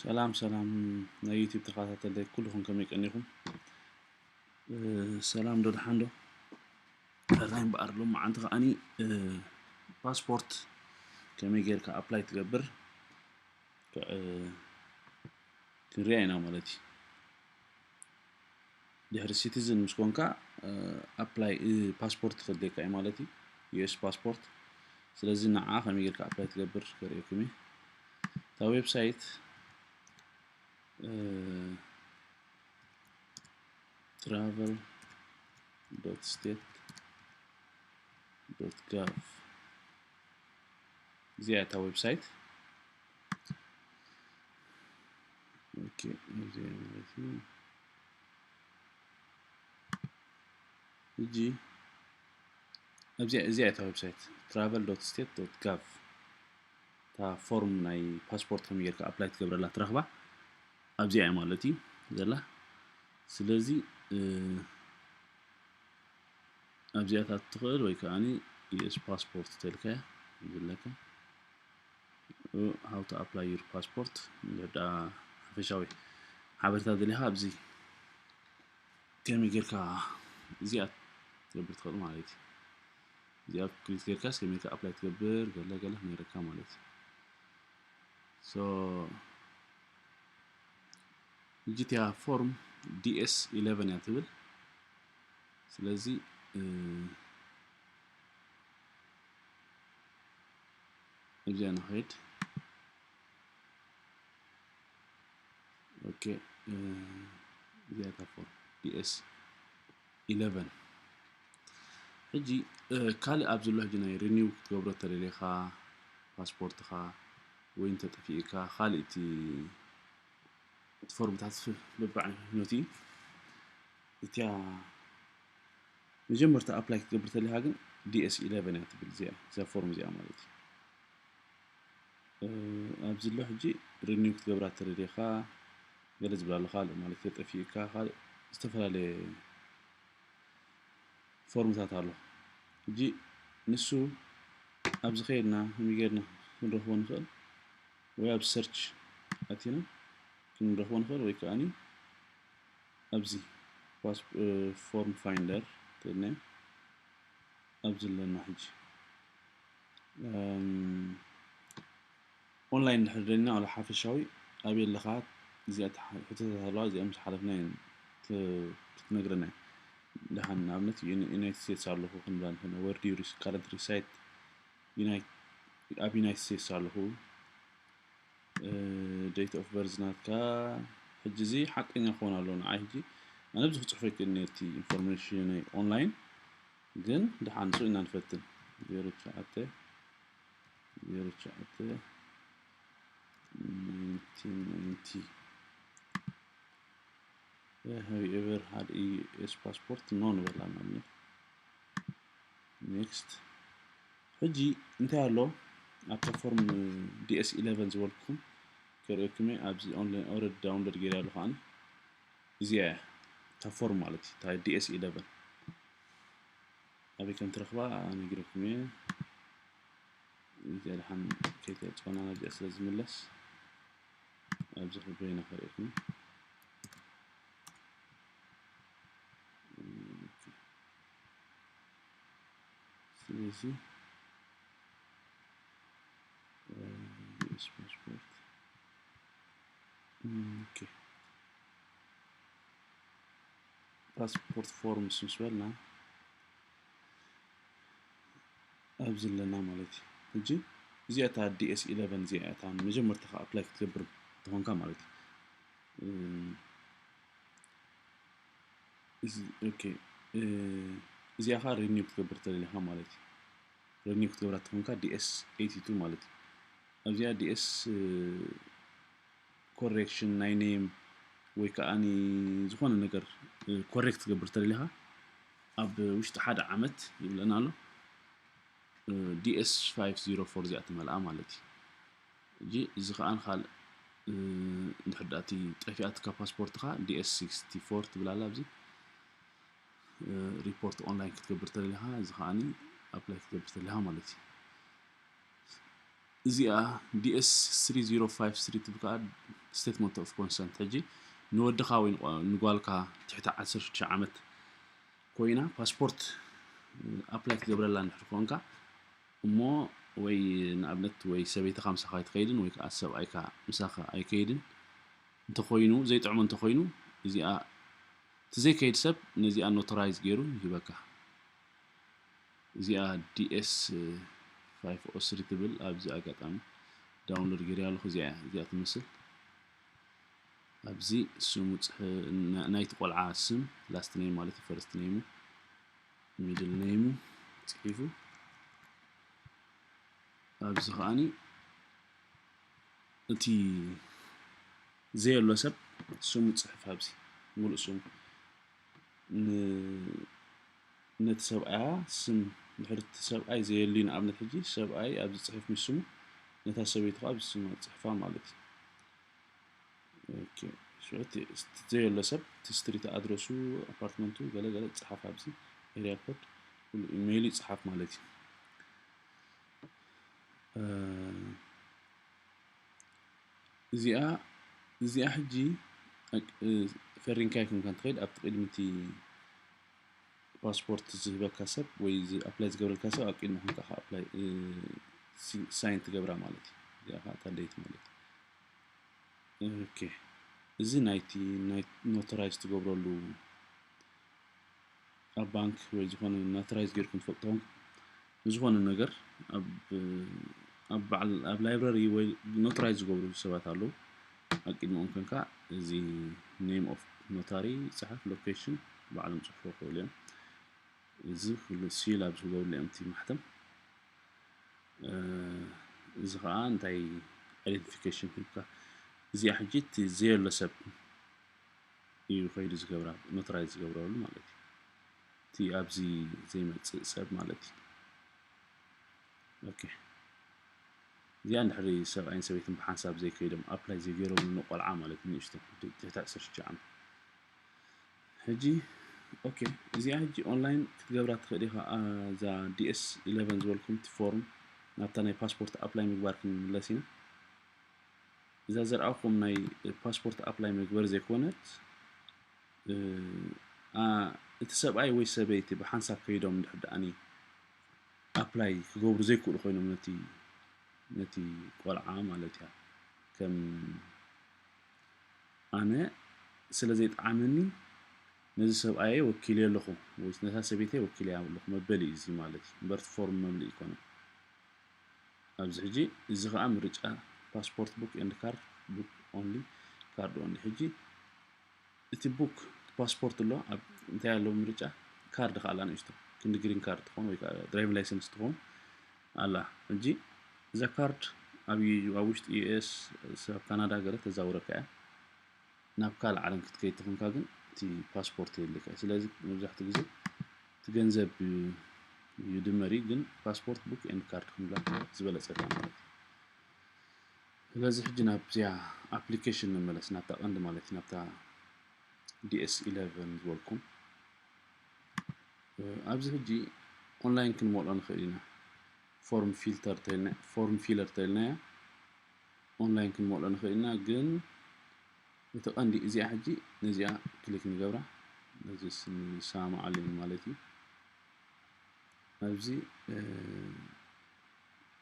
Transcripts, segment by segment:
ሰላም ሰላም ናይ ዩቲብ ተኸታተልቲ ኩልኹም ከመይ ቀኒኹም? ሰላም ዶ ደሓን ዶ? ሕራይ እምበኣር ሎማዓንቲ ከዓኒ ፓስፖርት ከመይ ጌርካ ኣፕላይ ትገብር ክንሪኣ ኢና ማለት እዩ። ድሕሪ ሲቲዝን ምስ ኮንካ ኣፕላይ ፓስፖርት ክድልየካ እዩ ማለት እዩ፣ ዩኤስ ፓስፖርት። ስለዚ ንዓ ከመይ ጌርካ ኣፕላይ ትገብር ከርእየኩም እየ። እታ ዌብሳይት travel dot state dot gov እዚኣ እታ ዌብሳይት። ኦኬ፣ እዚኣ ማለት እዩ። ሕጂ ኣብዚኣ እዚኣ እታ ዌብሳይት travel dot state dot gov እታ ፎርም ናይ ፓስፖርት ከመይ ጌርካ ኣፕላይ ትገብረላ ትረኽባ ኣብዚኣ እያ ማለት እዩ ዘላ። ስለዚ ኣብዚኣታት ትኽእል ወይ ከዓኒ ዩኤስ ፓስፖርት ተልካ ዘለካ how to apply your passport እንድሕር ደኣ ሓፈሻዊ ሓበሬታ ደሊኻ ኣብዚ ከመይ ጌርካ እዚኣ ትገብር ትኽእል ማለት እዩ። እዚኣ ክሊክ ጌርካስ ከመይ ጌርካ ኣፕላይ ትገብር ገለ ገለ ክነግረካ ማለት እዩ። So ሕጂ እቲኣ ፎርም ዲኤስ ኢለቨን እያ ትብል። ስለዚ እዚኣ ንኸይድ። ኦኬ፣ እዚኣ እታ ፎርም ዲኤስ ኢለቨን። ሕጂ ካልእ ኣብ ዘሎ ሕጂ ናይ ሪኒው ክትገብሮ ተደሊኻ ፓስፖርትኻ ወይ እንተጠፊእካ ካልእ እቲ እቲ ፎርምታት በብዓይነቱ እዩ። እቲያ መጀመርታ ኣፕላይ ክትገብር ተሊኻ ግን ዲኤስ ኢለቨን እያ ትብል እዚኣ እዛ ፎርም እዚኣ ማለት እዩ። ኣብዚ ኣሎ ሕጂ ሪኒው ክትገብራ ተደሊኻ ገለ ዝብል ኣሎ ካልእ ማለት ተጠፊእካ ካልእ ዝተፈላለየ ፎርምታት ኣሎ። ሕጂ ንሱ ኣብዚ ከይድና ከመይ ጌርና ክንረኽቦ ንኽእል ወይ ኣብ ሰርች ኣቲና ክንረኽቦ ንኽእል ወይ ከዓኒ ኣብዚ ፎርም ፋይንደር ተድና ኣብዚ ኣለና ሕጂ ኦንላይን ድሕር ደሊና ዋላ ሓፈሻዊ ኣበይ ኣለኻ እዚኣ ሕቶታት ኣለዋ እዚኣ ምስ ሓለፍና ክትነግረና ደሓን ንኣብነት ዩናይትድ ስቴትስ ኣለኹ ክንብላ ንኽእል where do you currently reside ኣብ ዩናይትድ ስቴትስ ኣለኹ date of birth ናትካ ሕጂ እዚ ሓቀኛ ክኾን ኣለዎ ንዓይ ሕጂ ኣነ ብዙሕ ክፅሕፎ ይክእል ነቲ ኢንፎርሜሽን ኦንላይን ግን ደሓን ንሱ ኢና ንፈትን ዜሮ ትሽዓተ ዜሮ ትሽዓተ nineteen ninety have you ever had a US passport no ንበላ ማለት next ሕጂ እንታይ ኣሎ ኣብታ ፎርም ዲኤስ ኢለቨን ዝበልኩም ከርእየኩም ኣብዚ ኦንላይን ኦረድ ዳውንሎድ ገይረ ኣለኹ ኣነ እዚኣ እያ እታ ፎርም ማለት እዩ እታ ዲኤስ ኢለቨን ኣበይ ከም ትረኽባ ነጊረኩም እየ እዚኣ ድሓን ከይተፅወና ናብዚኣ ስለ ዝምለስ ኣብዚ ክበይና ከርእየኩም ስለዚ ዩኤስ ፓስፖርት ኦኬ ፓስፖርት ፎርምስ ምስ በልና ኣብዚ ኣለና ማለት እዩ ሕጂ እዚኣ እታ ዲኤስ ኢለቨን እዚኣ እታ መጀመርታ ኣፕላይ ክትገብር ተኾንካ ማለት እዩ እዚኣ ኸ ሪኒው ክትገብር ተደሊኻ ማለት እዩ ሪኒው ክትገብራ ተኾንካ ዲኤስ ኤይቲ ቱ ማለት እዩ ኣብዚኣ ዲኤስ ኮሬክሽን ናይ ኔም ወይ ከዓ ዝኾነ ነገር ኮሬክት ትገብር ተደሊኻ ኣብ ውሽጢ ሓደ ዓመት ይብለና ኣሎ ዲኤስ ፋይቭ ዜሮ ፎር እዚኣ ትመልኣ ማለት እዩ እዚ ከዓ ንካልእ እንድሕር ዳኣ እቲ ጠፊኣትካ ፓስፖርትካ ዲኤስ ሲክስቲ ፎር ትብል ኣላ ኣብዚ ሪፖርት ኦንላይን ክትገብር ተደሊኻ እዚ ከዓ ኣፕላይ ክትገብር ተደሊኻ ማለት እዩ እዚኣ ዲኤስ ስሪ ዜሮ ፋይቭ ስሪ ትብል ከዓ Statement of consent። ሕጂ ንወድኻ ወይ ንጓልካ ትሕቲ ዓሰርተ ሽዱሽተ ዓመት ኮይና ፓስፖርት ኣፕላይ ክትገብረላ እንድሕር ኮንካ እሞ ወይ ንኣብነት ወይ ሰበይትኻ ምሳኻ ኣይትኸይድን ወይ ከዓ ሰብኣይካ ምሳኻ ኣይከይድን እንተኾይኑ ዘይጥዕሞ እንተኾይኑ እዚኣ እቲ ዘይከይድ ሰብ ነዚኣ ኖተራይዝ ገይሩ ይህበካ። እዚኣ ዲኤስ ፋይቭ ኦ ስሪ ትብል ኣብዚ ኣጋጣሚ ዳውንሎድ ገይረ ኣለኹ። እዚኣ እዚኣ ትመስል ኣብዚ ስሙ ናይቲ ቆልዓ ስም ላስት ኔም ማለት ፈርስት ኔሙ ሚድል ኔሙ ጽሒፉ ኣብዚ ከዓኒ እቲ ዘየሎ ሰብ ስሙ ጽሕፍ ኣብዚ ሙሉእ ስሙ ነቲ ሰብኣያ ስም ድሕሪ እቲ ሰብኣይ ዘየልዩ ንኣብነት ሕጂ ሰብኣይ ኣብዚ ጽሕፍ ምስ ስሙ ነታ ሰበይቲ ከዓ ኣብዚ ስማ ጽሕፋ ማለት እዩ። ዘየሎ ሰብ እቲ ስትሪት ኣድረሱ ኣፓርትመንቱ ገለ ገለ ጸሓፍ ኣብዚ ኤሪያ ኮድ ኩሉ ኢሜይሉ ይጸሓፍ ማለት እዩ። እዚኣ እዚኣ ሕጂ ፈሪምካ ይኮንካ እንትኸይድ ኣብቲ ቅድሚ እቲ ፓስፖርት ዝህበካ ሰብ ወይ ኣፕላይ ዝገብረልካ ሰብ ኣብ ቅድሚ ኮንካ ኣፕላይ ሳይን ትገብራ ማለት እዩ። እዚኣ ከዓ እታ ዴት ማለት እዩ። ኦኬ እዚ ናይቲ ኖተራይዝ ትገብረሉ ኣብ ባንክ ወይ ዝኾነ ኖተራይዝ ጌርኩም ትፈልጡ ንዝኾነ ነገር ኣብ በዓል ኣብ ላይብረሪ ወይ ኖተራይዝ ዝገብሩ ሰባት ኣለዉ። ኣብ ቅድሚኦም ኮንካ እዚ ኔም ኦፍ ኖታሪ ይፅሓፍ፣ ሎኬሽን ባዕሎም ፅሕፎ ክኽእሉ እዮም። እዚ ኩሉ ሲል ኣብ ዝገብርሉ እዮም እቲ ማሕተም። እዚ ከዓ እንታይ ኣይደንቲፊኬሽን ሂብካ እዚኣ ሕጂ እቲ ዘየሎ ሰብ እዩ ከይዱ ዝገብራ ኖተራይዝ ዝገብረሉ ማለት እዩ። እቲ ኣብዚ ዘይመፅእ ሰብ ማለት እዩ። ኦኬ እዚኣ እንድሕሪ ሰብኣይን ሰበይትን ብሓንሳብ ዘይከይዶም ኣፕላይ ዘይገይሮም ንቆልዓ ማለት እዩ ንእሽቶ ትሕቲ ዓሰርተ ሽዱሽተ ዓመት ሕጂ ኦኬ እዚኣ ሕጂ ኦንላይን ክትገብራ ትኽእል ኢኻ። እዛ ዲኤስ ኢለቨን ዝበልኩም እቲ ፎርም ናብታ ናይ ፓስፖርት ኣፕላይ ምግባር ክንምለስ ኢና። እዛ ዘርኣኹም ናይ ፓስፖርት ኣፕላይ መግበር ዘይኮነት እቲ ሰብኣይ ወይ ሰበይቲ ብሓንሳብ ከይዶም እንድሕር ደኣኒ ኣፕላይ ክገብሩ ዘይክእሉ ኮይኖም ነቲ ነቲ ቆልዓ ማለት እያ ከም ኣነ ስለ ዘይጠዓመኒ ነዚ ሰብኣየ ወኪልዮ ኣለኹ ወይ ነታ ሰበይተይ ወኪልያ ኣለኹ መበሊ እዩ እዚ ማለት እዩ እምበር ፎርም መምልእ ይኮነ ኣብዚ ሕጂ እዚ ከዓ ምርጫ ፓስፖርት book and card book only card only ሕጂ እቲ book ፓስፖርት ኣሎ ኣብ እንታይ ኣለዎ ምርጫ ካርድ ከዓ ኣላ ንእሽቶ ክንዲ ግሪን ካርድ ትኾን ወይ ከዓ ድራይቭ ላይሰንስ ትኾን ኣላ ሕጂ እዛ ካርድ ኣብ ኣብ ውሽጢ ዩኤስ ኣብ ካናዳ ገለ ተዛውረካ እያ ናብ ካልእ ዓለም ክትከይድ ተኾንካ ግን እቲ ፓስፖርት የድልየካ ስለዚ መብዛሕትኡ ግዜ እቲ ገንዘብ ይድመር እዩ ግን ፓስፖርት book and card ክንብላ ዝበለፀ እያ ማለት እዩ ስለዚ ሕጂ ናብዚኣ ኣፕሊኬሽን ንመለስ ናብታ ቀንዲ ማለት እዩ ናብታ ዲኤስ ኢለቨን ዝበልኩም ኣብዚ ሕጂ ኦንላይን ክንመልኦ ንኽእል ኢና ፎርም ፊልተር ፎርም ፊለር ተልናያ ኦንላይን ክንመልኦ ንኽእል ኢና ግን እቲ ቀንዲ እዚኣ ሕጂ ነዚኣ ክሊክ ንገብራ ነዚ ንሰማማዓሉ ማለት እዩ ኣብዚ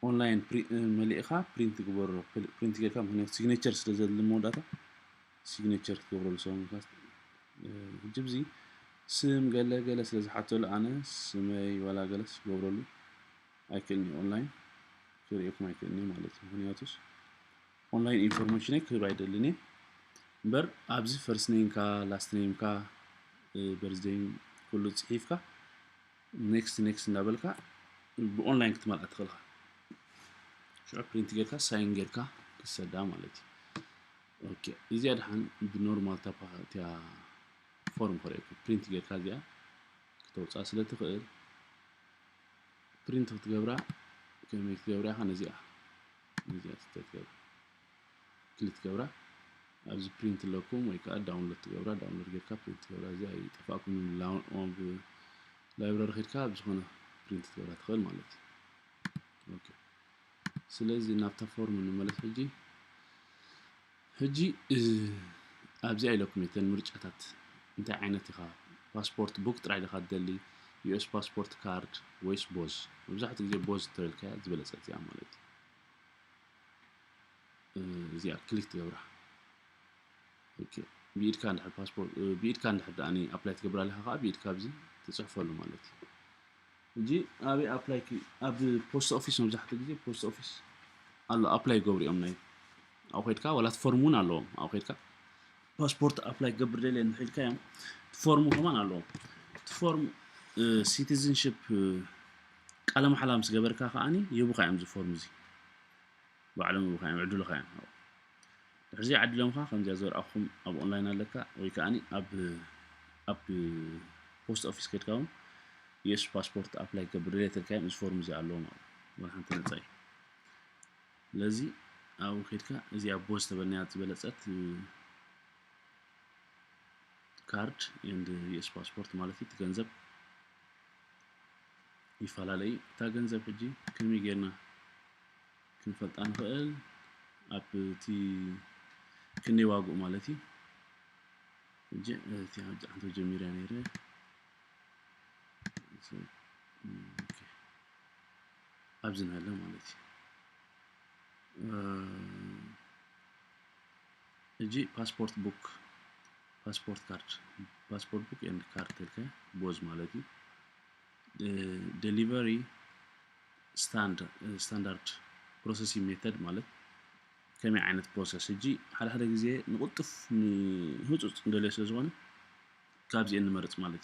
ኦንላይን መሊእኻ ፕሪንት ግበሮ ፕሪንት ጌርካ ምክንያቱ ሲግኔቸር ስለ ዘድሊ መወዳእታ ሲግኔቸር ክትገብረሉ ሰብ ሕጂ ብዚ ስም ገለ ገለ ስለ ዝሓተሉ ኣነ ስመይ ዋላ ገለስ ይገብረሉ ኣይክእልኒ ኦንላይን ክርእየኩም ኣይክእልኒ ማለት እዩ ምክንያቱስ ኦንላይን ኢንፎርሜሽነይ ክህብ ኣይደልን እየ እምበር ኣብዚ ፈርስት ኔምካ ላስት ኔምካ በርዝደይን ኩሉ ፅሒፍካ ኔክስት ኔክስት እንዳበልካ ብኦንላይን ክትመልኣ ትኽእልካ ሽዑ ፕሪንት ጌርካ ሳይን ጌርካ ክሰዳ ማለት እዩ እዚኣ ድሓን ብኖርማል ታፓትያ ፎርም ከርእየኩም ፕሪንት ጌርካ እዚኣ ክተውፅኣ ስለ ትኽእል ፕሪንት ክትገብራ ከመይ ክትገብራ ኢኻ ነዚኣ ነዚኣ ትገብራ ክሊክ ትገብራ ኣብዚ ፕሪንት ኣለኩም ወይ ከዓ ዳውንሎድ ትገብራ ዳውንሎድ ጌርካ ፕሪንት ትገብራ እዚኣ ይጠፋእኩም ላይብረሪ ከድካ ብዝኾነ ፕሪንት ትገብራ ትኽእል ማለት እዩ ስለዚ ናብታ ፎርም ንመለስ ሕጂ ሕጂ ኣብዚኣ ኢለኩም እተን ምርጫታት እንታይ ዓይነት ኢኻ? ፓስፖርት ቡክ ጥራይ ዲኻ ትደሊ? ዩ ኤስ ፓስፖርት ካርድ ወይስ ቦዝ? መብዛሕትኡ ግዜ ቦዝ እንተበልካያ ዝበለጸት እዚኣ ማለት እዩ። እዚኣ ክሊክ ትገብራ። ብኢድካ እንድሕር ፓስፖርት ብኢድካ እንድሕር ደኣ ኣፕላይ ትገብራ ኣለኻ ከዓ ብኢድካ ኣብዚ ትፅሕፈሉ ማለት እዩ። ሕጂ ኣበይ ኣፕላይ ኣብ ፖስት ኦፊስ መብዛሕትኡ ግዜ ፖስት ኦፊስ ኣሎ ኣፕላይ ይገብሩ እዮም ናይ ኣብኡ ከድካ ዋላ ፎርም እውን ኣለዎም ኣብኡ ከድካ ፓስፖርት ኣፕላይ ክገብር ደልየ እንድሕር ኢልካ እዮም ፎርሙ ከማን ኣለዎም እቲ ፎርም ሲቲዝንሽፕ ቃለ መሓላ ምስ ገበርካ ከዓኒ ይህቡኻ እዮም እዚ ፎርም እዚ ባዕሎም ይህቡኻ እዮም ዕድሉኻ እዮም ድሕርዚ ዓዲሎምኻ ከምዚኣ ዘርኣኹም ኣብ ኦንላይን ኣለካ ወይ ከዓ ኣብ ኣብ ፖስት ኦፊስ ከድካ እውን ዩኤስ ፓስፖርት ኣፕላይ ክገብር ደልየ ተልካ እዮም እዚ ፎርም እዚ ኣለዎም ኣብ ወላ ሓንቲ ነፃ እዩ ስለዚ ኣብኡ ከድካ እዚኣ ቦዝ ተበልናያ ዝበለፀት ካርድ ኤንድ ዩኤስ ፓስፖርት ማለት እዩ እቲ ገንዘብ ይፈላለ እዩ እታ ገንዘብ ሕጂ ከመይ ጌርና ክንፈልጣ ንኽእል ኣብ እቲ ክንደይ ዋግኡ ማለት እዩ ሕጂ እቲ ሓንቲ ጀሚርያ ነይረ ኣብዚ ንሃለ ማለት እዩ ሕጂ ፓስፖርት ቡክ ፓስፖርት ካርድ ፓስፖርት ቡክ ኤንድ ካርድ ተልካ ቦዝ ማለት እዩ ደሊቨሪ ስታንዳርድ ፕሮሰሲንግ ሜተድ ማለት ከመይ ዓይነት ፕሮሰስ ሕጂ ሓደ ሓደ ግዜ ንቁልጡፍ ንህፁፅ እንደልዮ ስለ ዝኾነ ካብዚአን ንመርፅ ማለት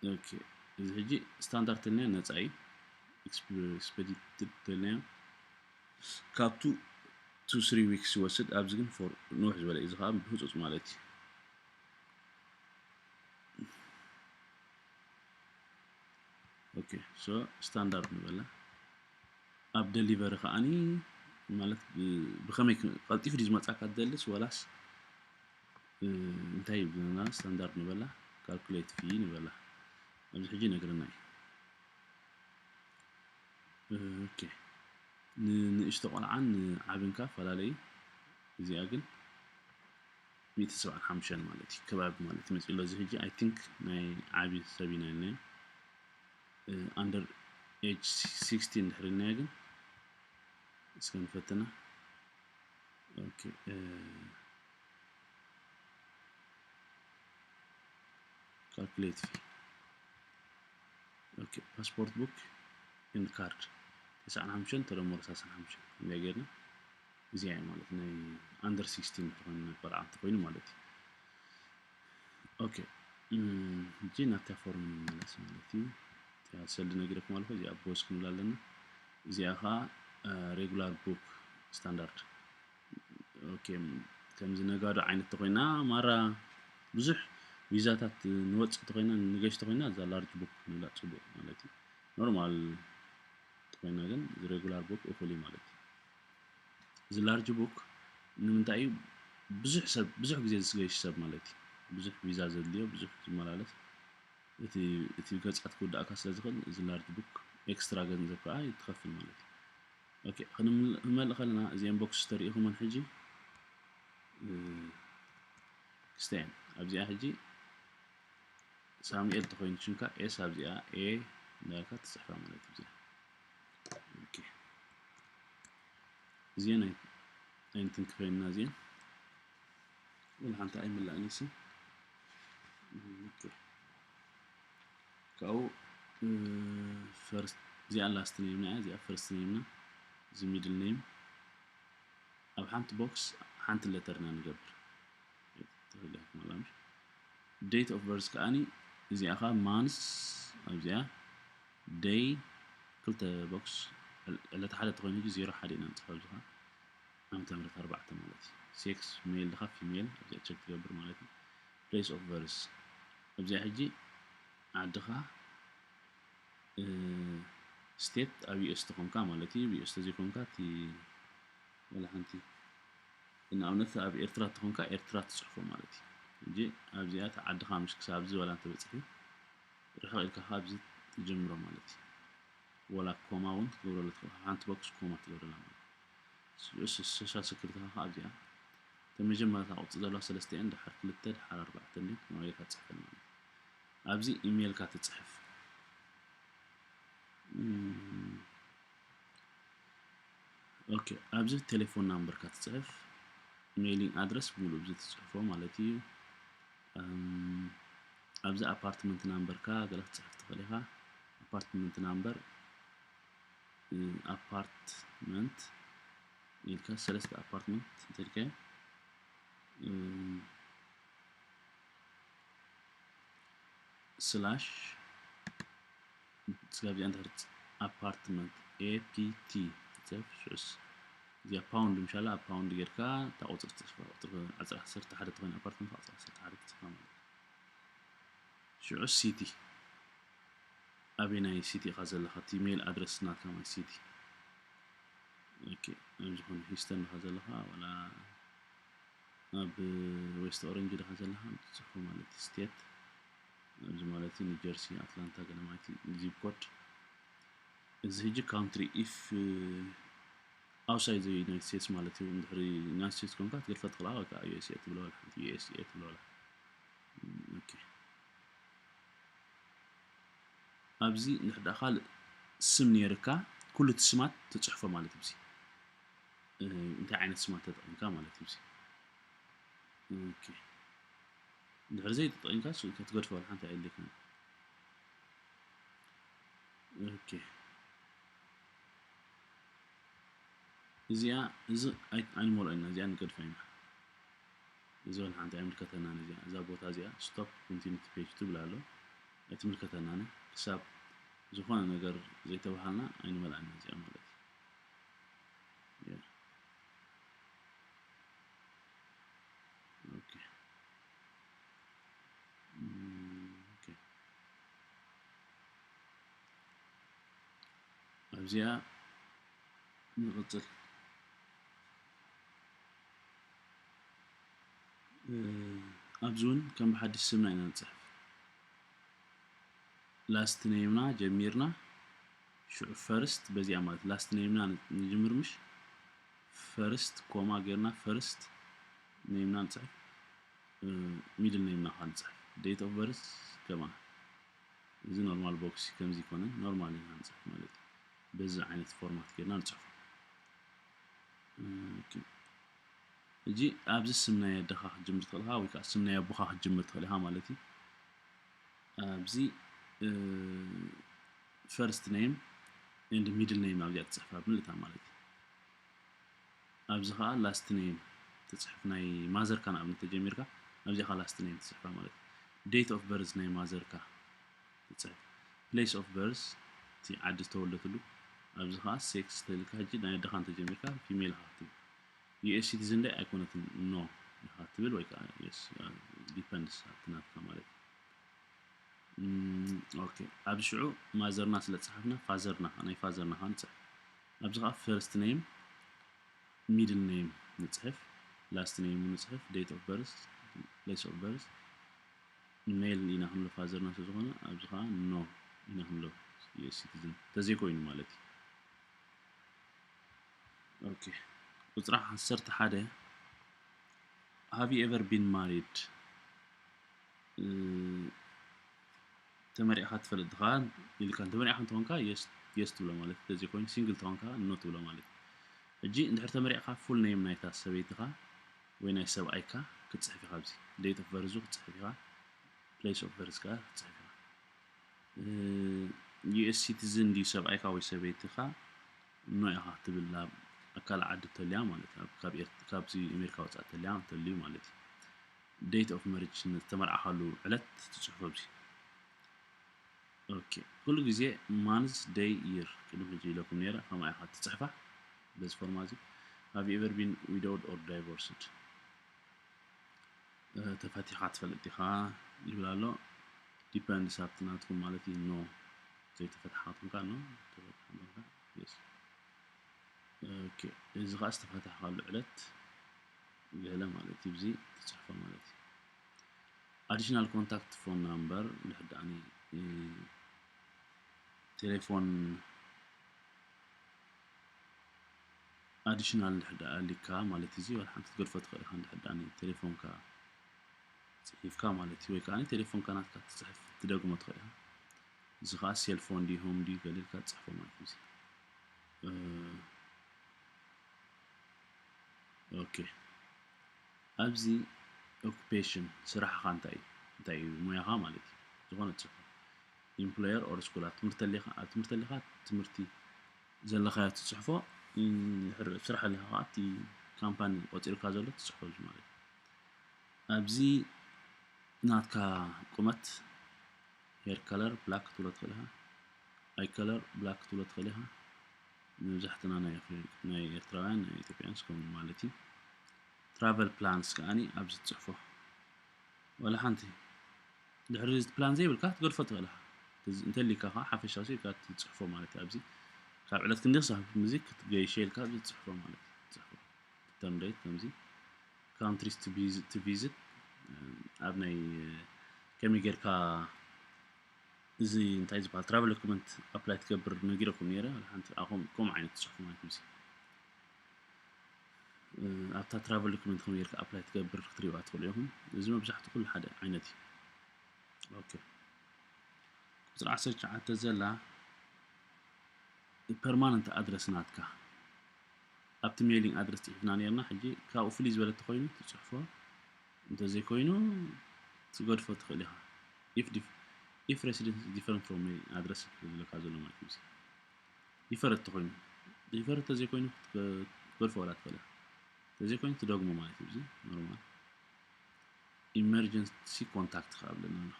እዩ ኦኬ እዚ ሕጂ ስታንዳርድ ተልናዮ ነፃ እዩ ኤክስፐዲትድ ተልናዮ ካብ ቱ ቱ ስሪ ዊክስ ይወስድ ኣብዚ ግን ፎር ንውሕ ዝበለ እዩ እዚ ከዓ ብህፁፅ ማለት እዩ ኦኬ ሶ ስታንዳርድ ንበላ ኣብ ደሊቨሪ ከዓኒ ማለት ብከመይ ቀልጢፉ ድዩ ዝመፃካ ትደልስ ወላስ እንታይ ይብልና ስታንዳርድ ንበላ ካልኩሌት ፊ ንበላ ኣብዚ ሕጂ ነግርና እዩ ኦኬ ንንእሽቶ ቆልዓን ንዓብን ከ ፈላለዩ እዚኣ ግን ሚእቲ ሰብዓን ሓሙሽተን ማለት እዩ ከባቢ ማለት መፅኡ ኣሎ እዚ ሕጂ ኣይ ቲንክ ናይ ዓብዪ ሰብ ኢና ኢልናዮ ኣንደር ኤጅ ሲክስቲን እንድሕር ኢልናዮ ግን እስከ ንፈትና ኦኬ ካልኩሌት ፊ ኦኬ ፓስፖርት ቡክ ኤንድ ካርድ ተስዓን ሓሙሽተን ተደመሩ ሰላሳን ሓሙሽተን እንታይ ጌርና እዚኣ ማለት ናይ ኣንደር ሲክስቲን እንተኾይኑ ናይ ቆልዓ እንተኾይኑ ማለት እዩ ኦኬ ሕጂ ናብታ ፎርም ንመለስ ማለት እዩ እዚኣ ሰልዲ ነጊረኩም ኣለኹ እዚኣ ቦዝ ክንብል ኣለና እዚኣ ከዓ ሬጉላር ቡክ ስታንዳርድ ኦኬ ከምዚ ነጋዶ ዓይነት ተኮይና ማራ ብዙሕ ቪዛታት ንወፅእ ተኮይና ንገሽ ተኮይና እዛ ላርጅ ቡክ ንብላ ፅቡቅ ማለት እዩ ኖርማል ተኮይና ግን ሬጉላር ቡክ እኩል እዩ ማለት እዩ እዚ ላርጅ ቡክ ንምንታይ እዩ ብዙሕ ሰብ ብዙሕ ግዜ ዝገሽ ሰብ ማለት እዩ ብዙሕ ቪዛ ዘድልዮ ብዙሕ ዝመላለስ እቲ እቲ ገጻት ክውዳእካ ስለ ዝኽእል እዚ ላርጅ ቡክ ኤክስትራ ገንዘብ ከዓ ትኸፍል ማለት እዩ ክንመልእ ከለና እዚአን ቦክስ ተሪኢኹመን ሕጂ ክስተያን ኣብዚኣ ሕጂ ሳሙኤል ተኮይኑ ሽምካ ኤስ ኣብዚኣ ኤ እንዳልካ ትፅሕፋ ማለት እዩ እዚአን ኣይንትንክፈይና እዚአን ወላ ሓንቲ ኣይምላእን ይስም ካብኡ ፈርስት እዚኣ ላስት ኔም ና እዚኣ ፈርስት ኔም ና እዚ ሚድል ኔም ኣብ ሓንቲ ቦክስ ሓንቲ ለተር ኢና ንገብር ማለት date of birth ከዓኒ እዚኣ ከዓ month ኣብዚኣ day ክልተ ቦክስ ዕለት ሓደ ተኮይኑ ሕጂ ዜሮ ሓደ ኢና ንፅሕፍ ኣብዚ ከዓ ዓመተ ምህረት ኣርባዕተ ማለት እዩ sex male ድኻ female ኣብዚኣ check ትገብር ማለት እዩ place of birth ኣብዚኣ ሕጂ ዓድኻ state ኣብ US ተኾንካ ማለት እዩ US ተዘይኮንካ እቲ ወላ ሓንቲ ንኣብነት ኣብ ኤርትራ ተኾንካ ኤርትራ ትፅሕፎ ማለት እዩ ሕጂ ኣብዚኣ እቲ ዓድኻ ምሽ ክሳብ ኣብዚ ወላ እንተበፅሒ ርሕቕ ኢልካ ካብዚ ትጀምሮ ማለት እዩ ወላ ኮማ እውን ክትገብረሉ ትኽእል ሓንቲ ቦክስ ኮማ ትገብረላ ማለት ሶሻል ሰክሪትኻ ከዓ ኣብዚኣ እተን መጀመርታ ቁፅሪ ዘለዋ ሰለስተ እየን፣ ድሓር ክልተ፣ ድሓር ኣርባዕተ እንድዩ፣ ንዋየካ ትፅሕፈን ማለት እዩ። ኣብዚ ኢሜይልካ ትፅሕፍ። ኦኬ፣ ኣብዚ ቴሌፎን ናምበርካ ትፅሕፍ፣ ሜይሊንግ ኣድረስ ብሙሉእ ብዚ ትፅሕፎ ማለት እዩ። ኣብዚ ኣፓርትመንት ናምበርካ ገለ ክትፅሕፍ ትኽእል ኢኻ። ኣፓርትመንት ናምበር፣ ኣፓርትመንት ኢልካ ሰለስተ ኣፓርትመንት እንተልካዮ ስላሽ ስጋብ እዚኣ እንድሕር ኣፓርትመንት ኤ ፒ ቲ ትፅሕፍ ሽዑስ እዚኣ ፓውንድ ምሻላ ኣብ ፓውንድ ጌርካ እታ ቁፅሪ ትፅሕፋ። ቁፅሪ ዓፅሪ ዓሰርተ ሓደ ተኾይኑ ኣፓርትመንት ዓፅሪ ዓሰርተ ሓደ ትፅሕፋ ማለት እዩ። ሽዑ ሲቲ ኣበይ ናይ ሲቲ ኢኻ ዘለኻ? እቲ ሜል ኣድረስ ናትካ ማለት ሲቲ። ኦኬ፣ ኣብ ዝኾነ ሂስተን ኢኻ ዘለኻ ወላ ኣብ ዌስት ኦረንጅ ዲኻ ዘለኻ ትፅሕፎ ማለት እዩ። ስቴት ኣብዚ ማለት እዩ ኒው ጀርሲ፣ ኣትላንታ ገለ ማለት እዩ። ዚፕ ኮድ እዚ ሕጂ ካውንትሪ ኢፍ ኣውትሳይድ ዘ ዩናይትድ ስቴትስ ማለት እዩ። እንድሕሪ ዩናይትድ ስቴትስ ኮንካ ትገድፈ ትኽእላ ወይ ከዓ ዩ ኤስ ኤ ትብሎ ወላ ሓንቲ ዩ ኤስ ኤ ትብሎ ወላ ኦኬ። ኣብዚ እንድሕር ደኣ ካልእ ስም ነይርካ ኩሉ እቲ ስማት ትፅሕፎ ማለት እዩ። እንታይ ዓይነት ስማት ተጠቒምካ ማለት እዩ። ኦኬ፣ እንድሕር ዘይተጠቒምካ ክትገድፎ ሓንቲ ኣየድልየካን። ኦኬ፣ እዚኣ እዚ ኣይንመልኦ ኢና፣ እዚኣ ንገድፋ ኢና። እዚ ወላ ሓንቲ ኣይምልከተናን። እዚኣ እዛ ቦታ እዚኣ ስቶፕ ኮንቲኒቲ ፔጅ ትብል ኣሎ፣ ኣይትምልከተናን። ክሳብ ዝኾነ ነገር ዘይተባሃልና ኣይንመልኣን እዚኣ ማለት እዩ። ኦኬ። ኣብዚኣ ንቕጽል። ኣብዚ እውን ከም ብሓድሽ ስምና ኢና ንፅሕፍ። ላስት ኔምና ጀሚርና ሽዑ ፈርስት በዚኣ ማለት ላስት ኔምና ንጅምር ምሽ ፈርስት ኮማ ጌርና ፈርስት ኔምና ንፅሕፍ። ሚድል ኔምና ከዓ ንፅሕፍ። ዴት ኦፍ በርዝ ከማ እዚ ኖርማል ቦክስ ከምዚ ይኮነን ኖርማል ኢና ንፅሕፍ ማለት እዩ። በዚ ዓይነት ፎርማት ጌርና ንፅሕፎ። ሕጂ ኣብዚ ስም ናይ ኣደኻ ክትጅምር ትኽእል ኢኻ ወይ ከዓ ስም ናይ ኣቦኻ ክትጅምር ትኽእል ኢኻ ማለት እዩ። ኣብዚ ፈርስት ኔም ኤንድ ሚድል ኔም ኣብዚኣ ትፅሕፋ ብምልእታ ማለት እዩ። ኣብዚ ከዓ ላስት ኔም ትፅሕፍ፣ ናይ ማዘርካ ንኣብነት ተጀሚርካ ኣብዚኣ ከዓ ላስት ኔም ትፅሕፋ ማለት እዩ። ዴት ኦፍ በርዝ ናይ ማዘርካ ትፅሕፍ፣ ፕሌስ ኦፍ በርዝ እቲ ዓዲ ዝተወለደትሉ፣ ኣብዚ ከዓ ሴክስ ተልካ ሕጂ ናይ ኣደኻ እንተጀሚርካ ፊሜል ኢኻ ክትብል። ዩ ኤስ ሲቲዝን ዶ ኣይኮነትን ኖ ኢኻ ትብል ወይ ከዓ የስ ዲፐንድስ ኣብቲ ናትካ ማለት እዩ። ኦኬ ኣብዚ ሽዑ ማዘርና ስለ ዝፀሓፍና ፋዘርና ናይ ፋዘርና ከዓ ንፅሕፍ። ኣብዚ ከዓ ፈርስት ኔም ሚድል ኔም ንፅሕፍ፣ ላስት ኔም ንፅሕፍ፣ ዴት ኦፍ በርዝ፣ ፕሌስ ኦፍ በርዝ ሜል ኢና ክንብሎ ፋዘርና ስለዝኾነ ኣብዚ ከዓ ኖ ኢና ክንብሎ ሲቲዝን ተዘይኮይኑ ማለት እዩ። ኦኬ ቁፅሪ ዓሰርተ ሓደ have you ever been married ተመሪዕኻ ትፈልጥ ድኻ ኢልካ ተመሪዕኻ እንተኾንካ የስ ትብሎ ማለት እዩ። ተዘይኮይኑ ሲንግል ተኾንካ ኖ ትብሎ ማለት እዩ። ሕጂ እንድሕር ተመሪዕካ ፉል ኔም ናይታ ሰበይትኻ ወይ ናይ ሰብኣይካ ክትፅሕፍ ኢኻ። ኣብዚ ዴት ኦፍ በርዙ ክትፅሕፍ ኢኻ፣ ፕሌስ ኦፍ በርዝ ከዓ ክትፅሕፍ ኢኻ። ዩ ኤስ ሲቲዝን ድዩ ሰብኣይካ ወይ ሰበይትኻ ኖ ኢኻ ክትብል ናብ ኣካል ዓዲ ተልያ ማለት እዩ። ካብዚ ኣሜሪካ ወፃእ ተልያ ተልዩ ማለት እዩ። ዴት ኦፍ መሪጅ ዝተመርዓኻሉ ዕለት ትፅሕፎ ኣብዚ። ኦኬ ኩሉ ግዜ ማንዝ ደይ ይር ቅድሚ ሕጂ ኢለኩም ነይረ ከምኣ ኢኻ ትፅሕፋ። በዚ ፎርማ እዚ have you ever been widowed or divorced ተፈቲኻ ትፈልጥ ዲኻ ይብል ኣሎ። ዲፐንድስ ኣብቲ ናትኩም ማለት እዩ። ኖ ዘይተፈትሓትኩም ካ ኖ ተፈትሓትኩም ካ የስ ኦኬ እዚ ኸዓ ዝተፈታሕካሉ ዕለት ገለ ማለት እዩ። ብዚ ትፅሕፎ ማለት እዩ። ኣዲሽናል ኮንታክት ፎን ናምበር እንድሕር ደኣኒ ቴሌፎን ኣዲሽናል እንድሕር ደኣ ኣሊካ ማለት እዚ ዋላ ሓንቲ ክትገድፎ ትኽእል ኢኻ። እንድሕር ደኣ ቴሌፎንካ ጽሒፍካ ማለት እዩ፣ ወይ ከዓ ቴሌፎንካ ናትካ ትጽሕፍ ትደግሞ ትኽእል ኢኻ። እዚ ከዓ ሴልፎን ድዩ ሆም ድዩ ገለ ኢልካ ትጽሕፎ ማለት እዩ። ኦኬ፣ ኣብዚ ኦኩፔሽን ስራሕኻ እንታይ እዩ፣ እንታይ እዩ ሞያኻ ማለት እዩ። ዝኾነ ትጽሕፎ ኢምፕሎየር ኦር ስኩል ኣብ ትምህርቲ ኣሊኻ፣ ኣብ ትምህርቲ ኣሊኻ ትምህርቲ ዘለኻዮ ትጽሕፎ፣ ስራሕ ኣሊኻ ከዓ እቲ ካምፓኒ ቆጺርካ ዘሎ ትጽሕፎ ማለት እዩ። ኣብዚ ናትካ ቁመት ሄር ከለር ብላክ ክትብሎ ትኽእል ኢኻ። ኣይ ከለር ብላክ ክትብሎ ትኽእል ኢኻ። መብዛሕትና ናይ ኣፍሪ- ናይ ኤርትራውያን ናይ ኢትዮጵያውያን ስኮም ማለት እዩ። ትራቨል ፕላንስ ከዓኒ ኣብዚ ትጽሕፎ ወላ ሓንቲ ድሕሪ እዚ ፕላን ዘይብልካ ክትገድፎ ትኽእል ኢኻ። እንተሊካ ከዓ ሓፈሻዊ ኢልካ ትጽሕፎ ማለት እዩ። ኣብዚ ካብ ዕለት ክንዲ ክሳብ ምዚ ክትገይሸ ኢልካ ኣብዚ ትጽሕፎ ማለት እዩ። ትጽሕፎ ተምደይት ከምዚ ካንትሪስ ቱ ቪዝት ኣብ ናይ ከመይ ጌርካ እዚ እንታይ ዝበሃል ትራቨል ዶኩመንት ኣፕላይ ትገብር ነጊረኩም ነይረ። ሓንቲ ኣኹም ከምኡ ዓይነት ትፅሕፉ ማለት እዩ። ኣብታ ትራቨል ዶኩመንት ከም ጌርካ ኣፕላይ ትገብር ክትሪእዋ ትኽእሉ ኢኹም። እዚ መብዛሕትኡ ኩሉ ሓደ ዓይነት እዩ። ኦኬ፣ ቁፅሪ ዓሰርተ ትሽዓተ ዘላ ፐርማነንት ኣድረስ ናትካ ኣብቲ ሜሊንግ ኣድረስ ፅሒፍና ነርና። ሕጂ ካብኡ ፍልይ ዝበለ ተኮይኑ ትፅሕፎ፣ እንተዘይኮይኑ ትገድፎ ትኽእል ኢኻ። If dif- if residence is different from mailing address ዝብለካ ዘሎ ማለት እዩ። ዲፈረንት ተኮይኑ ዲፈረንት ተዘይኮይኑ ክትገድፎ ወላ ትኽእል ኢኻ። ተዘይኮይኑ ትደግሞ ማለት እዩ። እዚ ኖርማል ኢመርጀንሲ ኮንታክት ክኣብለና ኣሎ።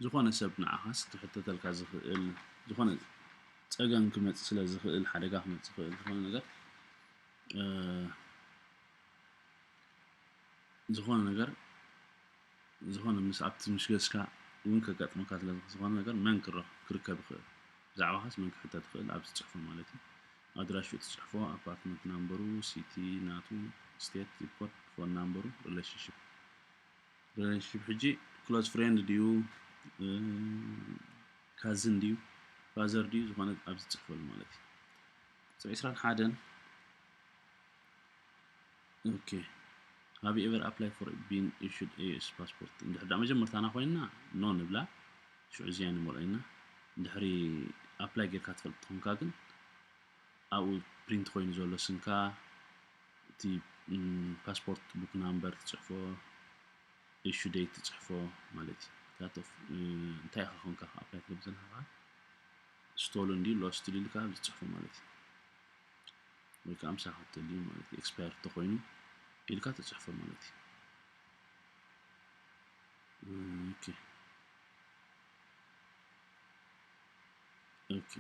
ዝኾነ ሰብ ንዓኻስ ክሕተተልካ ዝኽእል ዝኾነ ፀገም ክመፅእ ስለ ዝኽእል ሓደጋ ክመፅእ ዝኽእል ዝኾነ ነገር ዝኾነ ነገር ዝኾነ ምስ ኣብቲ ምስ ገዝካ እውን ከጋጥመካ ስለ ዝኾነ ነገር መን ክረኽ- ክርከብ ይኽእል ብዛዕባኻስ መን ክሕተት ይኽእል ኣብዚ ትፅሕፎ ማለት እዩ። ኣድራሽኡ ትፅሕፎ፣ ኣፓርትመንት ናምበሩ፣ ሲቲ ናቱ፣ ስቴት፣ ዚፕ ኮድ፣ ፎን ናምበሩ፣ ሪሌሽንሽፕ ሪሌሽንሽፕ ሕጂ ክሎዝ ፍሬንድ ድዩ ካዝን ድዩ ፋዘር ድዩ ዝኾነ ኣብዚ ትፅሕፈሉ ማለት እዩ። ቁፅሪ ዕስራን ሓደን ኦኬ። Have you ever applied for been issued a U S passport? እንድሕር ዳ መጀመርታና ኮይንና ኖ ንብላ፣ ሽዑ እዚኣ ንመልኦ ኢና። እንድሕሪ ኣፕላይ ጌርካ ትፈልጥ ተኾንካ ግን ኣብኡ ፕሪንት ኮይኑ ዘሎ ስምካ፣ እቲ ፓስፖርት ቡክ ናምበር ትፅሕፎ፣ ኢሹ ዴት ትፅሕፎ ማለት እዩ። ዳት ኦፍ እንታይ ኢኻ ኮንካ ኣፕላይ ትገብር ዘለካ ከዓ ስቶለን ድዩ ሎስት ድዩ ኢልካ ትፅሕፎ ማለት እዩ። ወይ ከዓ ምሳኻ ተልዩ ማለት እዩ። ኤክስፓየር ተኮይኑ ኢልካ ትፅሕፎ ማለት እዩ። ኦኬ ኦኬ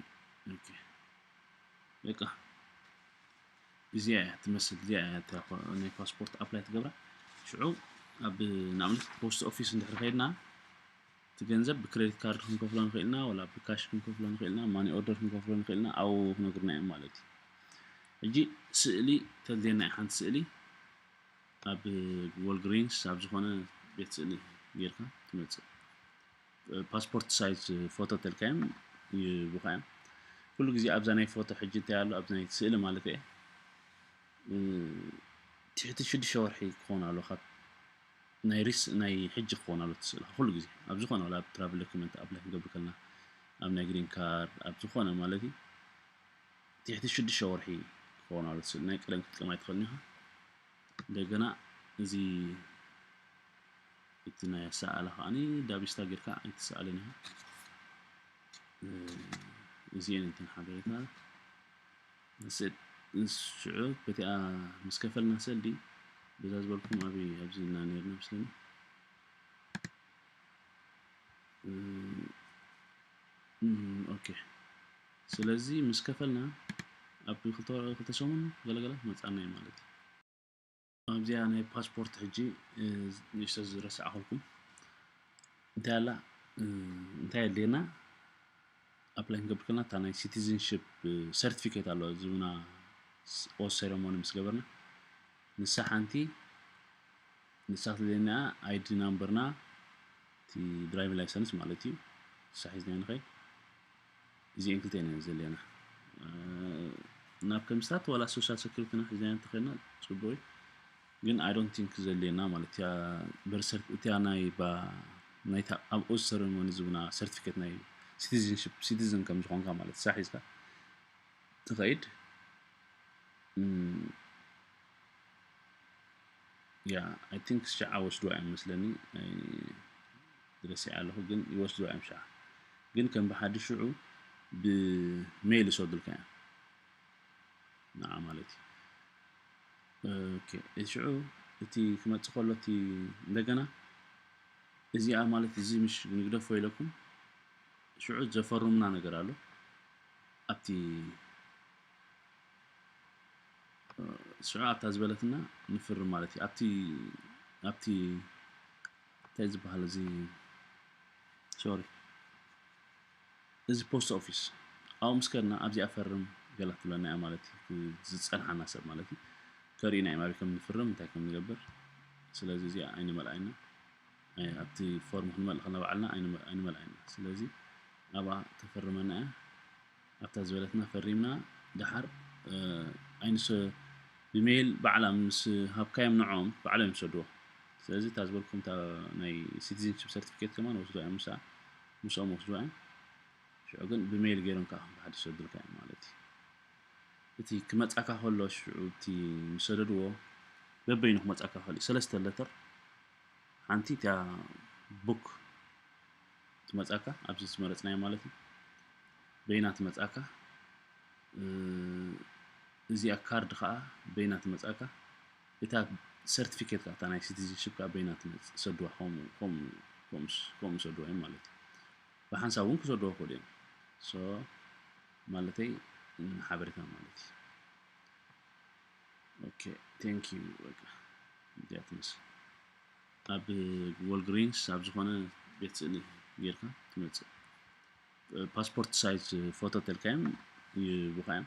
ኦኬ በቃ እዚኣ እያ ትመስል። እዚኣ እያ እታ ናይ ፓስፖርት ኣፕላይ ትገብራ። ሽዑ ኣብ ንኣብነት ፖስት ኦፊስ እንድሕር ከይድና እቲ ገንዘብ ብክሬዲት ካርድ ክንከፍሎ ንኽእል ኢና፣ ወላ ብካሽ ክንከፍሎ ንኽእል ኢና፣ ማኒ ኦርደር ክንከፍሎ ንኽእል ኢና። ኣብኡ ክነግሩና እዮም ማለት እዩ። ሕጂ ስእሊ ተድልየና እዩ። ሓንቲ ስእሊ ኣብ ወልግሪንስ ኣብ ዝኾነ ቤት ስእሊ ጌርካ ትመፅእ። ፓስፖርት ሳይዝ ፎቶ ተልካዮም ይቡኻ እዮም። ኩሉ ግዜ ኣብዛ ናይ ፎቶ ሕጂ እንታይ ኣሎ ኣብዚ ናይ ስእሊ ማለት እየ ትሕቲ ሽዱሽተ ወርሒ ክኾን ኣሎ ካብ ናይ ሪስ ናይ ሕጂ ክኾን ኣሎ እቲ ስእልኻ ኩሉ ግዜ ኣብ ዝኾነ ወላ ኣብ ትራቭል ዶክመንት ኣፕላይ ክንገብር ከለና ኣብ ናይ ግሪን ካርድ ኣብ ዝኾነ ማለት እዩ ትሕቲ ሽዱሽተ ወርሒ ክኾን ኣሎ እቲ ስእሊ ናይ ቀደም ክትጥቀም ኣይትኽእልን ኢኻ። እንደገና እዚ እቲ ናይ ኣሰኣእላ ከዓኒ ዳቢስታ ጌርካ ኣይትሰኣልን ኢኻ። እዚኤን እንተን ሓበሬታ ስዕድ ሽዑ በቲኣ ምስ ከፈልና ሰልዲ በዛ ዝበልኩም ኣበይ ኣብዚ ኢልና ነርና መስለኒ። ኦኬ ስለዚ ምስ ከፈልና ኣብ ክልተ ሰሙን ገለገለ መፃና እዩ ማለት እዩ። ኣብዚኣ ናይ ፓስፖርት ሕጂ ንእሽቶ ዝረሳዕኹልኩም እንታይ ኣላ እንታይ ኣድልየና ኣፕላይ ክንገብር ከለና እታ ናይ ሲቲዝንሽፕ ሰርቲፊኬት ኣለዋ ዝብና ኦስ ሴረሞኒ ምስ ገበርና ንሳ ሓንቲ ንሳ ክትልየና ኣይዲ ናምበርና እቲ ድራይቪ ላይሰንስ ማለት እዩ ንሳ ሒዝና ንኸይድ እዚኤን ክልተ እየን ዘድልየና ናብ ከም ስታት ዋላ social security ና ሒዝና እንተኸድና ጽቡቅ እዩ። ግን I don't think ዘድልየና ማለት እያ። በርሰር እቲያ ናይ ባ ናይታ ኣብኡ ceremony ዝብና certificate ናይ citizenship citizen ከም ዝኾንካ ማለት ሳሒዝካ ትኸይድ። ያ I think ሽዓ ወስድዋ እዮም መስለኒ። ረሲዐ ኣለኹ፣ ግን ይወስድዋ እዮም ሽዓ። ግን ከም ብሓድሽ ሽዑ ብሜይል ይሰዱልካ እዮም ንዓ ማለት እዩ። ሽዑ እቲ ክመፅእ ከሎ እቲ እንደገና እዚኣ ማለት እዚ ምሽ ንግደፎ ኢለኩም ሽዑ ዘፈሩምና ነገር ኣሎ ኣብቲ ሽዑ ኣብታ ዝበለትና ንፍርም ማለት እዩ። ኣብቲ ኣብቲ እንታይ ዝበሃል እዚ ሶሪ እዚ ፖስት ኦፊስ ኣብኡ ምስ ከድና ኣብዚኣ ፈርም ገላ ትብለና እያ ማለት እዩ። ዝፀንሓና ሰብ ማለት እዩ። ከርእዩና እዮም ኣበይ ከም ንፍርም እንታይ ከም ንገብር። ስለዚ እዚኣ ኣይንመልኣይና ኣብቲ ፎርም ክንመልእ ከለና ባዕልና ኣይንመልኣይና። ስለዚ ኣብኣ ተፈርመና እያ። ኣብታ ዝበለትና ፈሪምና ደሓር ኣይንሰ ብሜይል ባዕላ ምስ ሃብካዮም ንዖም ባዕሎም ይሰድዎ። ስለዚ እታ ዝበልኩም እታ ናይ citizenship certificate ከማን ወስዶ እዮም ምሳ ምስኦም ወስዶ እዮም። ሽዑ ግን ብሜይል ገይሮም ከዓ ብሓድሽ ይሰዱልካ እዮም ማለት እዩ። እቲ ክመፃካ ከሎ ሽዑ እቲ ምሰደድዎ በበይኑ ክመፃካ ከሎ ሰለስተ letter ሓንቲ እቲያ book ትመፃካ ኣብዚ ዝመረፅናዮ ማለት እዩ። በይና ትመፃካ እዚኣ ካርድ ከዓ በይና ትመፃካ እታ certificate እታ ናይ citizenship ከዓ በይና ትመፅእ ሰድዋ ከምኡ ሰድዋ እዮም ማለት እዩ። ብሓንሳብ እውን ክሰድዋ ክእሉ እዮም። so ማለተይ ሓበሬታ ማለት እዩ። okay thank you በቃ እዚኣ ትመስል ኣብ Walgreens ኣብ ዝኾነ ቤት ስእሊ ጌርካ ትመፅእ። passport size ፎቶ ተልካዮም ይቡኻ እዮም።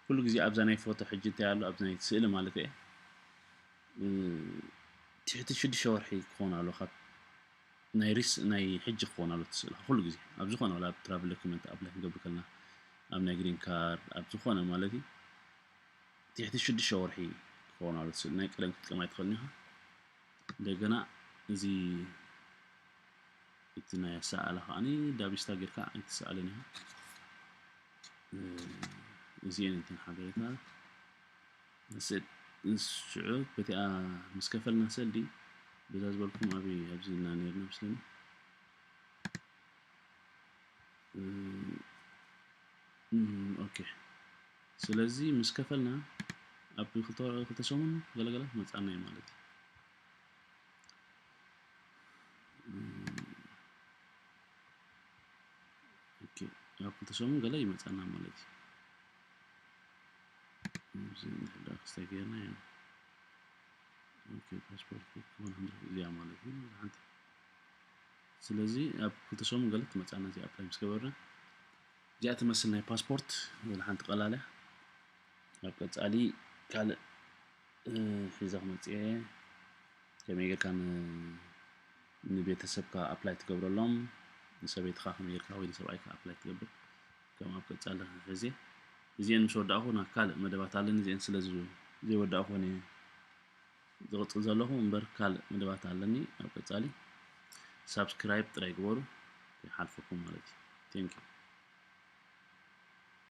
ኩሉ ግዜ ኣብዛ ናይ ፎቶ ሕጂ እንታይ ኣሎ ኣብዚ ናይ ስእሊ ማለት እየ ትሕቲ ሽዱሽተ ወርሒ ክኾን ኣሎ ካብ ናይ ሪስ ናይ ሕጂ ክኾን ኣሎ ትስእልካ ኩሉ ግዜ ኣብ ዝኾነ ኣብ travel document apply ክንገብር ከለና ኣብ ናይ green card ኣብ ዝኾነ ማለት እዩ ትሕቲ ሽዱሽተ ወርሒ ክኾን ኣሎ ትስእል ናይ ቀደም ክትጥቀማ ኣይትኽእልን ኢኻ። እንደገና እዚ እቲ ናይ ኣሰኣእላ ከዓኒ ዳቢስታ ጌርካ ኣይትሰኣልን ኢኻ። እዚኤን እተን ሓበሬታ ሽዑ በቲኣ ምስ ከፈልና ሰልዲ በዛ ዝበልኩም ኣበይ ኣብዚ እና ነርና ምስለኒ okay ስለዚ ምስ ከፈልና ኣብ ክልተ ሰሙን ገለገለ መፃና እዩ ማለት እዩ ኣብ ክልተ ሰሙን ገለ ይመፃና ማለት እዩ ክስታይ ገርና እዮም ፓስፖርት እዚኣ ማለት እዩ ሓንቲ ስለዚ ኣብ ክልተ ሰሙን ገለ ትመፃና እዚ apply ምስ ገበርና እዚኣ ትመስል ናይ ፓስፖርት ወላ ሓንቲ ቀላል እያ ኣብ ቀፃሊ ካልእ ሒዘ ክመፅእ እየ ከመይ ጌርካ ንቤተሰብካ apply ትገብረሎም ንሰበይትኻ ከመይ ጌርካ ወይ ንሰብኣይካ apply ትገብር ከም ኣብ ቀፃሊ ሕዚ እዚአን ምስ ወዳእኹ ናብ ካልእ መደባት ኣለኒ እዚአን ስለ ዘይወዳእኹ እየ ዝቕፅል ዘለኹ እምበር ካልእ መደባት ኣለኒ ኣብ ቀፃሊ subscribe ጥራይ ግበሩ ይሓልፈኩም ማለት እዩ thank you